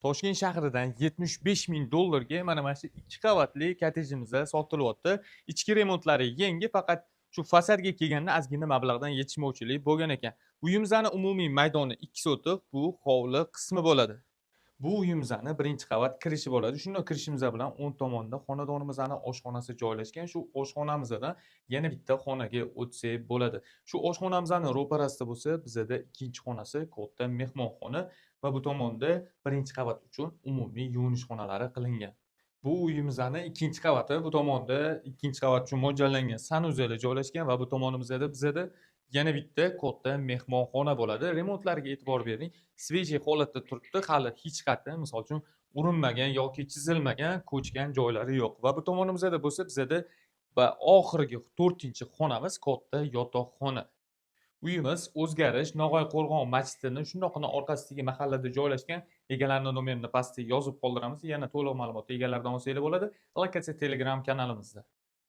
Toshkent shahridan 75 ming dollarga mana shu ikki qavatli kottejimizda sotilyapti. Ichki remontlari yangi, faqat shu fasadga kelganda ozgina mablag'dan yetishmovchilik bo'lgan ekan. Uyimizni umumiy maydoni 2 sotix, bu hovli qismi bo'ladi. Bu uyimizni birinchi qavat kirishi bo'ladi. Shundan kirishimiz bilan o'ng tomonda xonadonimizni oshxonasi joylashgan. Shu oshxonamizdan yana bitta xonaga o'tsak bo'ladi. Shu oshxonamizni ro'parasida bo'lsa, bizada ikkinchi xonasi, katta mehmonxona va bu tomonda birinchi qavat uchun umumiy yuvinish xonalari qilingan. Bu uyimizni ikkinchi qavati, bu tomonda ikkinchi qavat uchun mo'ljallangan санузел i joylashgan va bu tomonimizda bizada yana bitta katta mehmonxona bo'ladi. Remontlariga e'tibor bering. Свежий holatda turibdi, hali hech qayerda, misol uchun, urinmagan yoki chizilmagan, ko'chgan joylari yo'q. Va bu tomonimizda bo'lsa bizada va oxirgi to'rtinchi xonamiz, katta yotoqxona. Uyimiz O'zgarish, Nog'oy qo'rg'on masjidini shundoqqina orqasidagi mahallada joylashgan. Egalarning nomerini pastga yozib qoldiramiz. Yana to'liq ma'lumotni egalaridan olsanglar bo'ladi. Lokatsiya Telegram kanalimizda.